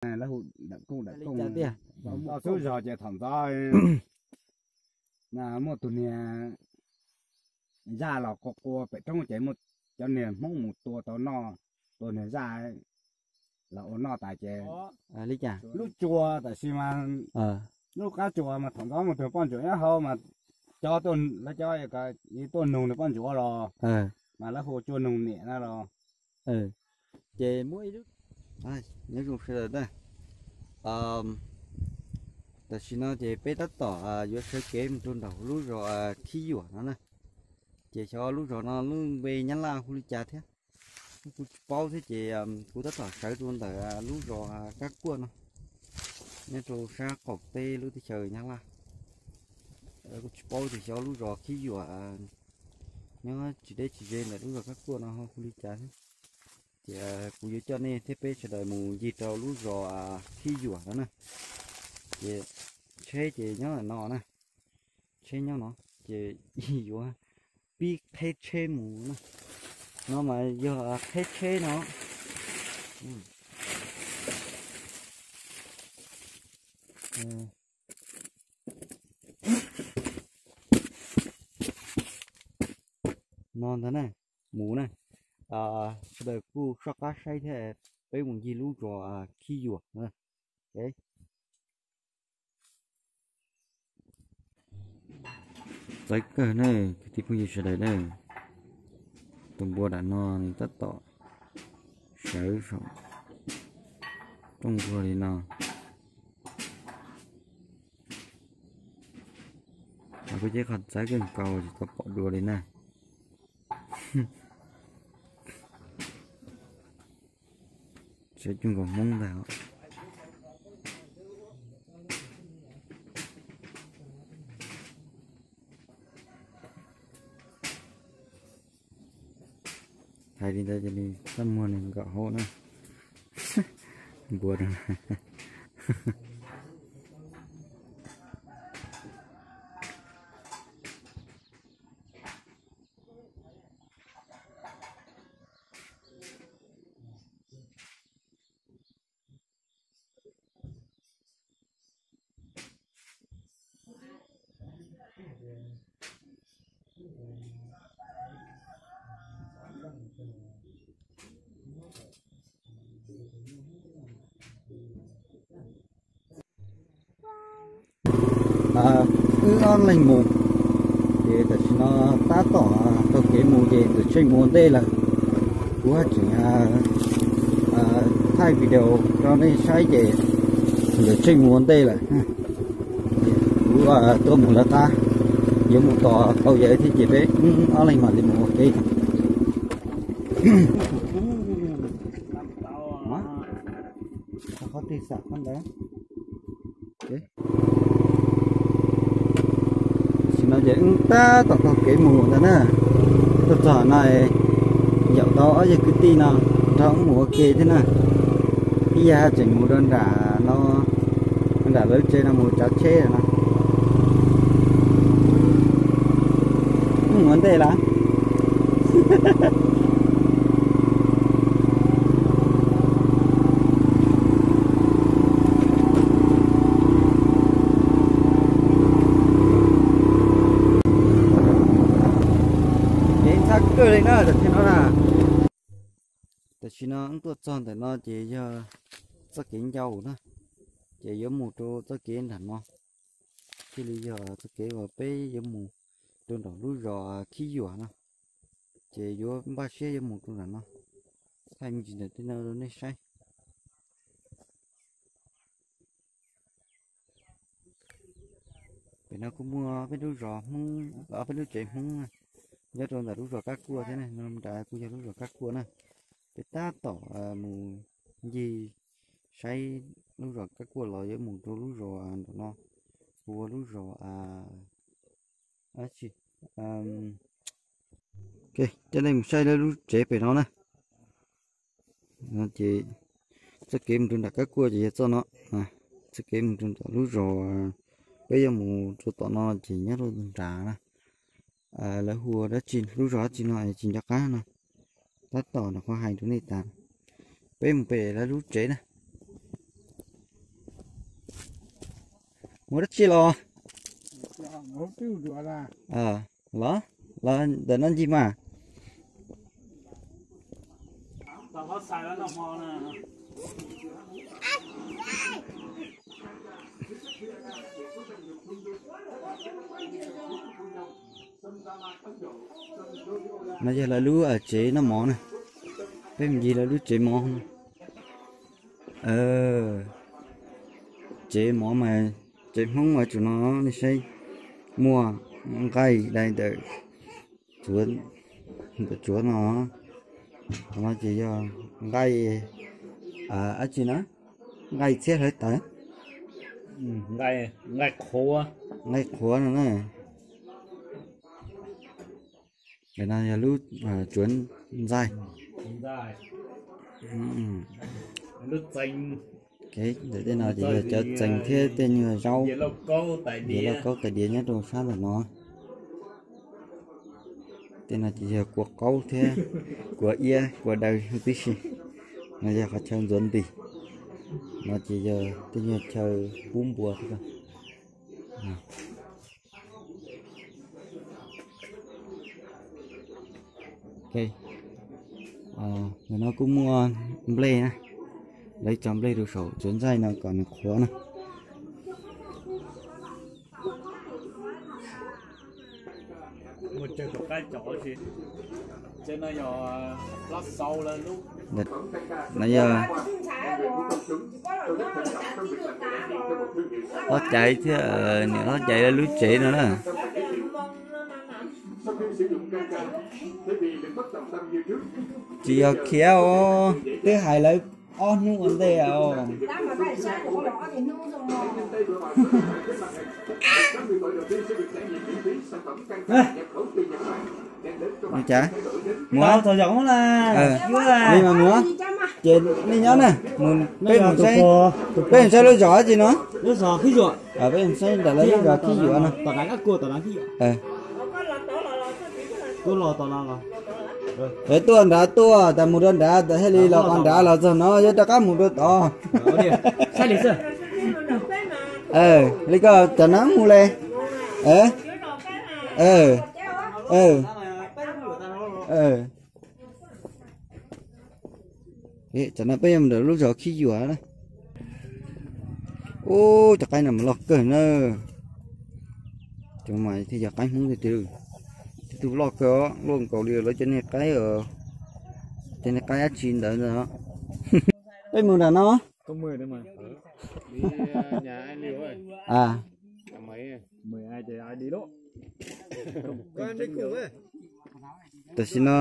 Lawv hu Dawm Kooj, Dawm Kooj tiag. Toj xub zog ces thaum ntxov muaj tus niag zaj los qua qua pem roob ces muaj cov niag Hmoob mus tua tau noj, tua niag zaj los ua noj tas ces li cas lub tsua tam sim mas lub qab tsua mas thaum ntxov muaj tus poj ntsuam nyob hauv mas cov lawv cov tuaj nug nws poj ntsuam los mas lawv hu tsua nug niam na los. Ces muaj ib lub, nyob zoo sawv daws na. Tam sim no ces peb tab tom yuav sawv kev mus rau nraum lub zos Khib Yuam no na. Ces xyov lub zos no lub npe Nyab Laj hu li cas thiab, kuv tsis paub thiab ces kuv tab tom sawv rau ntawm lub zos Kab Kuaj no, nyob rau sab qaum teb lub teb chaws Nyab Laj. Kuv tsis paub tias xyov lub zos Khib Yuam nyob tsis deb tsis ze ntawm lub zos Kab Kuaj no hu li cas thiab. Ces kuv yuav coj nej thiab peb sawv daws mus ncig rau lub zos Khib Yuam no na. Ces tsheb ces nyob no na, tsheb nyob no, ces yuav pib qheb tsheb mus na. No mas yog qheb tsheb no. No ntag na, mus na. Sawv daws kuj soj qab saib thiab, peb mus ncig lub zos Khib Yuam na. Txawv kawg na, kwv tij phooj ywg sawv daws na. Tus npua nram no nws tab tom sawv saum rooj nkuag li no. Mas kuj yog qhov txawv kawg nkaus tsis tau pom dua li na. Sawv cuag nkaus Hmoob ntag. Hais li ntawd ces nws txaj muag nws nkaum hauv na. Npua rau. Wb ob leeg mus, ces tam sim no tab tom taug kev mus ces ntawm tsheej mus ua ntej lawm. Kuv haj tseem thaij video rau nej saib ces ntawm tsheej mus ua ntej lawm. Kuv tuaj mus lawv qab, yuav mus tos tau yawg thiab ces peb ob leeg mam li mus ua ke. Qhov twg xam qhov ntawd. Tam sim no ces wb tab tom taug kev mus ntag na. Tuaj txog no yaum tau ob yawg kwv tij no nrog wb mus ua ke thiab na. Ib yam tseem mus rau nram no, nram lawv tsev no mus tsav tsheb no. Mus ua ntej lawm. Kev ntxhab kawg li na tam sim no na. Tam sim no wb tuaj txog ntawm no ces yog txoj kev ncau na, ces yuav mus rau txoj kev nram no, thiaj li yog txoj kev uas peb yuav mus rau nram lub zos Khib Yuam no. Ces yuav npaj siab yuav mus rau nram no, thaij me ntsis ntawm tej no rau nej saib. Pem no kuj muaj peb lub zos Hmoob, peb lub tsev Hmoob na, nyob rau ntawm lub zos Kab Kuaj thiab na, no nrad kuj yog lub zos Kab Kuaj na. Peb tab tom mus ncig saib lub zos Kab Kuaj los yuav mus rau lub zos nram no, hu ua lub zos, coj nej mus saib lawv lub tsev pem no na. Ces txoj kev mus rau nram Kab Kuaj ces yog txoj no, txoj kev mus rau nram lub zos, peb yuav mus rau tom no ces nyob rau nrad na. Lawv hu ua dab tsi, lub zos dab tsi no tsis nco qab no, tab tom rau qhov hais rau nej tas. Peb mus pem lawv lub tsev na. Mus dab tsi los? Los, los ntawm no ncig mas. No yog lawv lub tsev noj mov na. Peb mus ncig lawv lub tsev mov. Tsev mov mas, tsev Hmoob mas tsuas no, nej saib, muaj nqaij dai ntawm tsuav no. Qhov no ces yog nqaij, dab tsi na, nqaij txhiab hlawv tawv, nqaij qhuav no na. Ntawm no yog lub tsuav ntxaij. Ntawm tej no ces yog cov txees thiab tej nyuag zaub, lauj kaub tais diav nyob rau sab ntawm no. Tej no ces yog kua qaub thiab kua iab kua daw huv tib si. No yog qhov chaw ntxuav ntim. No ces yog tej nyuag chaw pub npua thiab. Ntawm no kuj muaj nplej na, lawv tso nplej rau saum tsuav ntxaij no kom nws qhuav na. No yog hlob Caiv thiab niam hlob Caiv lub tsev no na. Tsis yog khiav os, twb hais lawv ob hnub ua ntej os. Mus cas? Mus, li mas mus. Ces nej nyob na, peb mus saib, peb mus saib lub zos dab tsi no. Peb mus saib ntawm lawv lub zos Khib Yuam no. Tuaj nrad tuaj tas mus rau nrad tas thiaj li los qhov nrad los txog no yuav rov qab mus rau tod. Li koj cov no mus li. Cov no peb yuav mus ntawm lub zos Khib Yuam na. Ub, cov qaib no mas loj kawg na. Cov mas thiaj yog qaib Hmoob tiag tiag. Tib tug loj kawg, loj nkaus li lawv cov niag qaib, cov niag qaib dab tsi ntawd ntag. Peb mus nram no. Tam sim no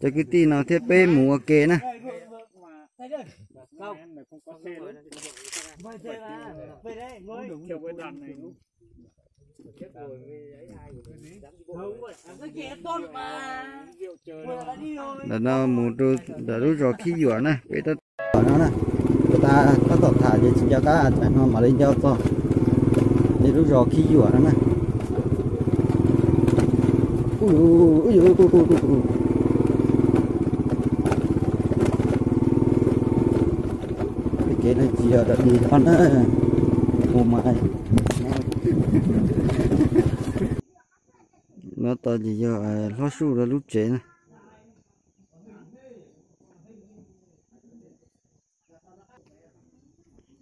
cov kwv tij no thiab peb mus ua ke na. Ntawm no mus rau ntawm lub zos Khib Yuam na, peb tab tom no na. Tab tom tham ces tsis nco qab, tsam no mam li nco txog. Ces lub zos Khib Yuam no na. Tej kev no tsis yog dog dig no na. Mus mas, no tos ces yog hlob Suj lawv lub tsev na.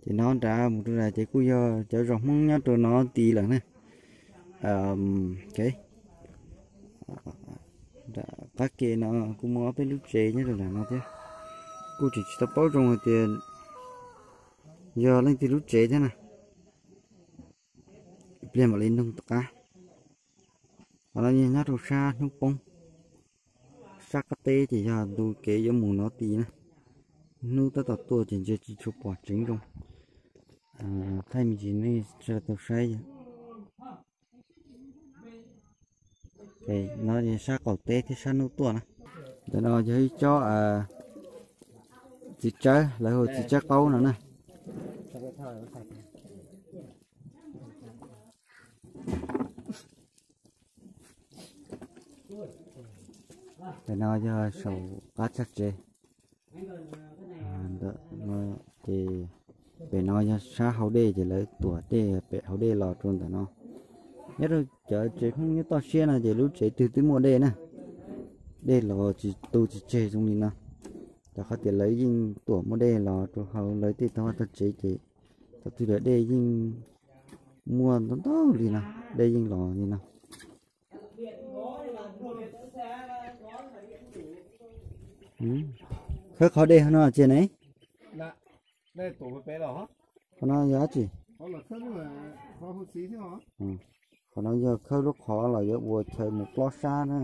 Ces no nrad mus rau nrad ces kuj yog cov zos Hmoob nyob rau no tid lawm na. Qab ke no kuj muaj ob peb lub tsev nyob rau nram no thiab. Kuj tseem tsis tau paub zoo hais tias yog leej twg lub tsev thiab na. Ib pliag mam li nug tom qab. Qhov no nyob rau sab hnub poob, sab qab teb ces yog ntu kev yuav mus no tid na. Hnub tab tom tuaj ces ntshe tsis tshua pom tseev zoo. Thaij me ntsis nej sawv daws tau saib. No sab qaum teb thiab sab hnub tuaj na. Ntawm no yog ib tsob txiv tsawb, lawv hu txiv tsawb qaub no na. Ntawm no yog saum qab tshaj tsev. Ntawm no ces Pem no yog sab hauv dej ces lawv tuam dej pem hauv dej los rau ntawm no. Nyob rau cov tsev Hmoob nyob toj siab no ces lub tsev twg twb muaj dej na. Dej los tsis tu tsis tseg zoo li no. Rau qhov tias lawv yeej tuam muaj dej los rau hauv lawv tej tog vaj tog tsev ces thaum twg los dej yeej muaj ntau ntau li no, dej yeej los li no. Khawb qhov dej no tsis ne? Qhov no yog dab tsi? Qhov no yog khawb lub qhov los yuav ua chaw mus plob sab na.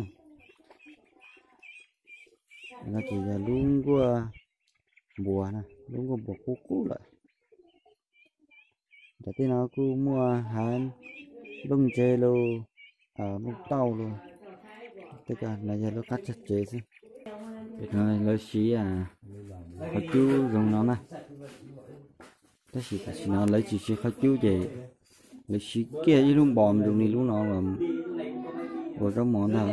No ces yog lub nkuaj npua, lub nkuaj npua qub qub lawm. Cov tej no kuj muaj hav nplooj ntse los, nplooj tauj los, tej ko no yog lub qab tsag tsev xwb. Lawv siv qhov cub zoo no na. Tab sis tam sim no lawv tsis siv qhov cub ces lawv siv kiag ib lub npos zoo li lub no los ua zaub mov ntag.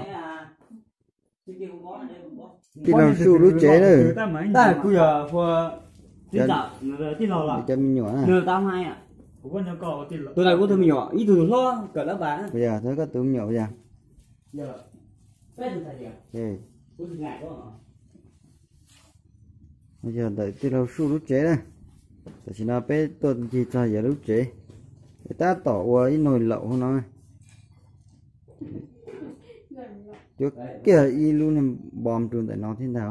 Tij laug Suj lub tsev na. Tab kuv yog ua tij laug, cov me nyuam na. Tus no kuv tus me nyuam ib tug hlob kawm lab pas. Puas yog, koj tus me nyuam puas yog? Yog ntawm tij laug Suj lub tsev na. Tam sim no peb tuaj ncig txog yawg lub tsev, tab tom ua ib noj laum hauv no. Cuab kiag ib lub npos rau ntawm no thiab ntag.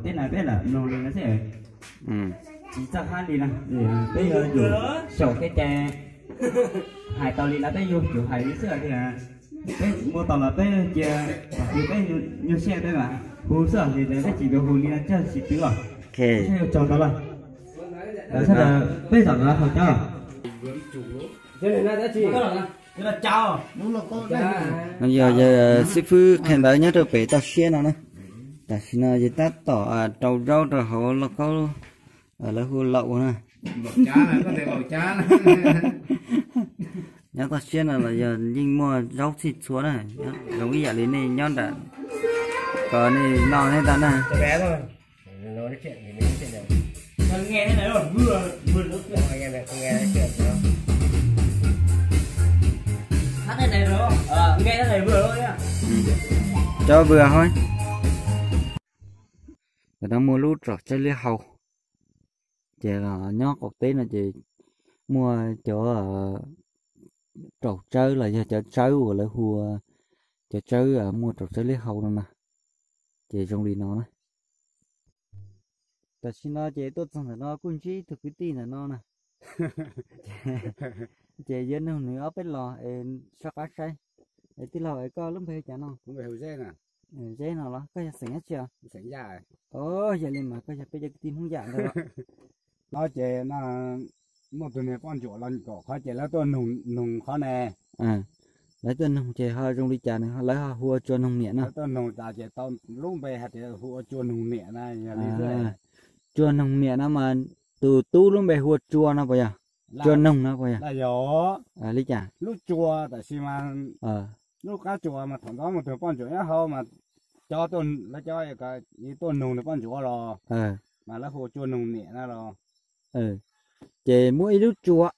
Tej no peb lam mloog li no xwb, tsis txawj hab li no. Peb yuav tsum xyaum kev cai, hais tau li no peb yuav tsum hais li xwb tiag. Peb muaj tau los peb cia, peb nyuaj siab peb mas hu xwb, peb tsis yuav hu li no tsawg tsis twv os. Peb zaum no haus cawv. No yog yawg xib fwb qhia ntawv nyob rau pem toj siab no na. Tam sim no yawg tab tom rau zaub rau hauv lauj kaub, lawv hu laum na. Nyob toj siab no los yog yeej muaj zaub txhij txhua na, zoo ib yam li nej nyob nram ko nej noj thiab ntag na. Cov vwm hauv, tam no muaj lub raum tsawb liab hau, ces nyob qaum teb no ces muaj cov raum tsawb los yog cov tsawb uas lawv hu ua cov tsawb muaj raum tsawb liab hau no na, ces zoo li no na. Tam sim no ces tuaj txog ntawm no kuj ntsib ib tug kwv tij ntawm no na, ces yuav nug nws ob peb los es soj qab saib. Es tij laug es koj lub npe hu cas no? Zeb no los koj yog xeem dab tsi os? Yog li mas koj yog peb cov kwv tij Hmoob Yaj ntag. No ces muaj tus niag poj ntsuam los kom qhov ces lawv tuaj noog qhov ne. Lawv tuaj noog ces ho zoo li cas nws lawv ho hu ua Tsua Noog Niam no? Lawv tuaj noog tas ces tau lub npe hais tias hu ua Tsua Noog Niam na, yog li xwb. Tsua Noog Niam no mas tus tub lub npe hu ua Tsua no puas yog? Tsua Noog no puas yog? Laj yog li cas? Lub tsua tam sim mas lub qab tsua mas thaum ntxov muaj tus poj ntsuam nyob hauv mas cov, lawv cov tuaj noog nws poj ntsuam los mas lawv hu ua Tsua Noog Niam no los. Ces muaj ib lub tsua,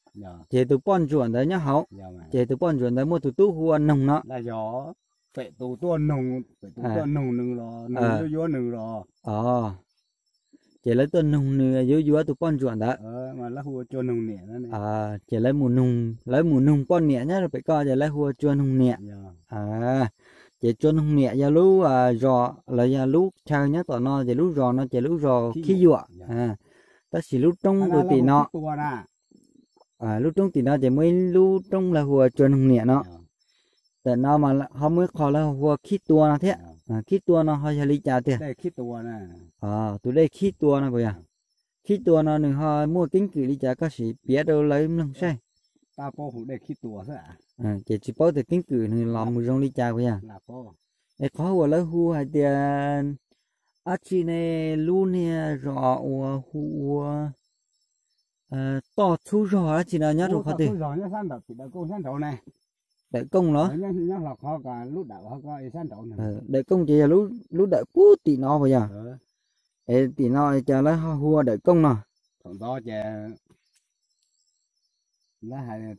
ces tus poj ntsuam ntawd nyob hauv, ces tus poj ntsuam ntawd muaj tus tub hu ua Noog no. Laj yog, pem tus tuaj noog, pem tus tuaj noog nws los nws yuav yuav nws los. Ces lawv tuaj noog nws yuav yuav tus poj ntsuam ntawd. Ces lawv mus noog poj niam nyob rau pem ko ces lawv hu ua Tsua Noog Niam. Ces Tsua Noog Niam yog lub zos los yog lub chaw nyob tom no ces lub zos no ces lub zos Khib Yuam. Tab sis lub roob tus tim no, lub roob tim no ces muaj ib lub roob lawv hu ua Tsua Noog Niam no. Tam no mas ho muaj ib qho lawv hu ua Khib Tua no thiab. Khib Tua no ho yog li cas tiag? Tus dej Khib Tua no puas yog? Khib Tua no nws ho muaj keeb kwm li cas koj sim piav rau lawv mloog saib. Ces tsis paub tias keeb kwm nws los mus zoo li cas puas yog? Es qhov uas lawv hu hais tias dab tsi ne, lub niag zos uas hu ua Toj Txhub Zog dab tsi no nyob rau qhov twg? Dawm kooj los? Dawm kooj ces yog lub dawm puag tim no puas yog? Es tim no cas lawv ho hu ua dawm kooj no? Thaum ntxov ces lawv hais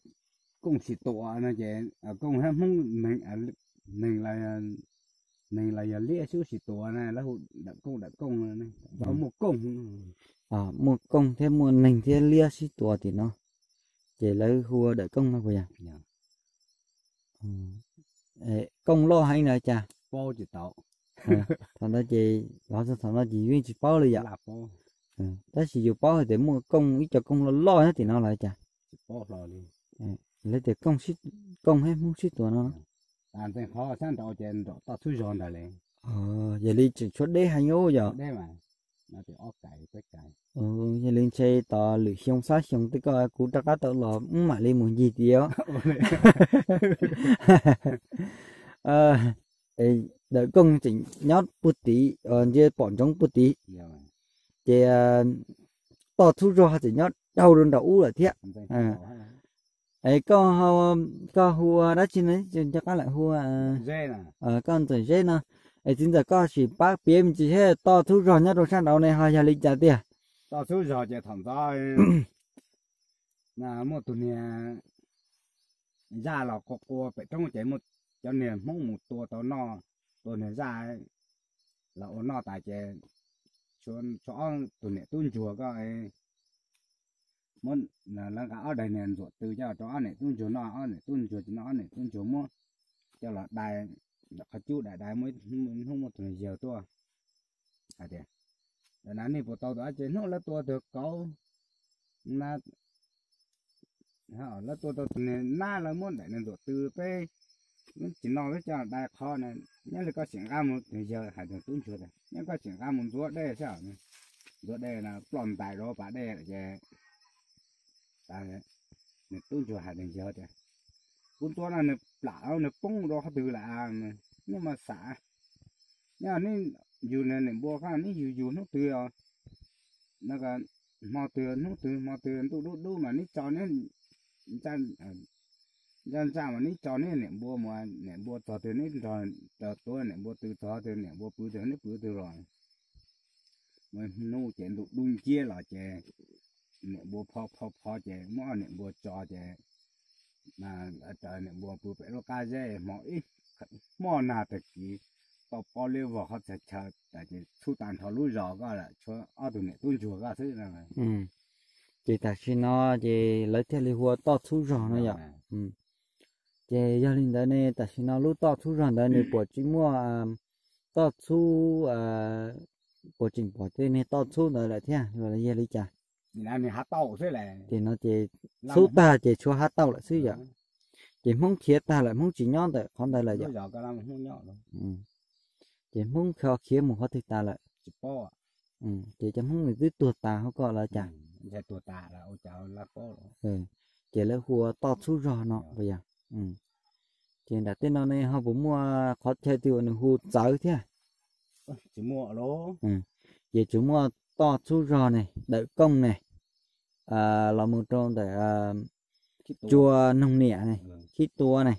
kooj tsis tuam no ces kooj hab hmoob neeg, neeg los yog liab xub tsis tuam na lawv hu dawm kooj dawm kooj. Muaj kooj, muaj kooj thiab muaj neeg thiab liab sib tua tim no ces lawv hu ua dawm kooj no puas yog? Kooj loj heev na cas? Thaum ntawd ces los txog thaum no ces yus yeej tsis paub li yom. Tab sis yus paub hais tias muaj kooj, ib co kooj loj loj nyob tim no los cas? Lawv tias kooj hab hmoob sib tua no. Qhov sab nraud ces nraum toj txhub zog ntawd li. Yog li tseem tshuav deb heev yom. Yog li ntshe tos lwm xyoo xab xyoo tej ko kuv rov qab tau los wb mam li mus ncig tias. Dawm kooj tseem nyob puag tid, ntsia pom ntsoov puag tid, ces toj txhub zog tseem nyob dhau rau nraum ub lawm thiab. Es koj hu ua dab tsi no? Rov qab lam hu ua koj Ntxawm Zeb no. Es txiv ntxawm koj sim pab piav me ntsis thiab, toj txhub zog nyob rau sab nraud ne ho yog li cas tiag? Toj txhub zog ces thaum ntxov muaj tus niag zaj los qua qua pem roob ces muaj cov niag hmoob mus tua tau noj, tua niag zaj los ua noj tas ces tshuav ob tug niam tub ntsuag ko muab, lawv nqa ob daim niag ntxuam tw coj rau ob niam tub ntsuag noj, ob niam tub ntsuag tsis noj, ob niam tub ntsuag muab coj los dai ntawm qhov cub dai dai muaj ib hnub muaj tus niag yawg tuaj hais tias, ntawm na nej puas tau tus dab tsi? Hnub lawv tua tus kauv na, lawv tua tau tus niag nab, lawv muab daim niag ntxuam tw peb tsis noj peb coj dai qhov na, nyob li koj sim nqa mus, tus yawg hais tus tub ntsuag tias nyob koj sim nqa mus ntxuav dej saib, ntxuav dej no ploj ntais rau pas dej lawm ces nws tub ntsuag hais tus yawg tias kuv ntxuav no nws plam nws poob rau qhov twg lawm, neb mas xam, neb yug niam npua ko neb yug yug hnub twg os, hmo twg hnub twg hmo twg ntuj dub dub mas neb tso neb ntsaj ntsaj mas neb tso neb niam npua mus, niam npua txog twg neb nrog tuav niam npua tw, txog twg niam npua pw twg neb pw twg los. Muaj ib hnub ces ntuj dub nciab los ces niam npua pho pho pho ces muab niam npua tso ces lawv raws niam npua pw pem lub qab zeb hmo ib hmo nag tag kis tau pob liab vog qhov txhia chaw tas ces txhub tag nrho lub zos ko lawm tshuav ob tug niam tub ntsuag ko xwb no. Ces tam sim no ces lawv thiaj li hu ua toj txhub zog no yom. Ces yog li ntawd ne tam sim no lub toj txhub zog ntawd nws puas tseem muaj toj txhub, puas tseem pom tej niag toj txhub ntawd lawm thiab los yog li cas? Tim no ces txhub tag ces tshuav hav tauj lawm xwb yom. Ces hmoob khiav tag lawm, hmoob tsis nyob ntawm qhov ntawd lawm yom. Ces hmoob kho khiav mus qhov twg tas lawm? Ces cov hmoob nws twb tuag tas hauv ko los cas? Ces lawv hu ua toj txhub zog no puas yog? Ces nram tej no ne ho puas muaj qhov chaw twg uas nws hu txawv thiab? Ces tsuas muaj toj txhub zog ne, dawm kooj ne, los mus rau ntawm cua noog niam ne, khib tua ne.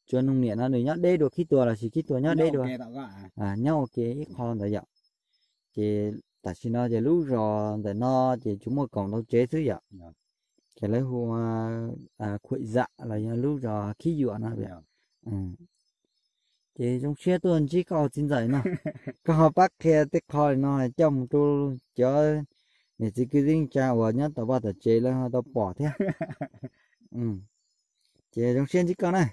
Cua noog niam no nws nyob deb dua khib tua los sis khib tua nyob deb dua? Nyob ua ke ib qho ntawd yom. Ces tam sim no ces lub zos ntawm no ces tsuas muaj kaum ntau tsev xwb yom. Ces lawv hu ua Khuam Zam los yog lub zos Khib Yuam no. Ces zoo siab tuaj ntsib koj txiv ntxawm no, koj ho pab qhia tej qho no coj mus rau cov niam txiv kwv tij neej tsa uas nyob tom vaj tom tsev lawv ho tau pom thiab. Ces zoo siab ntsib koj na.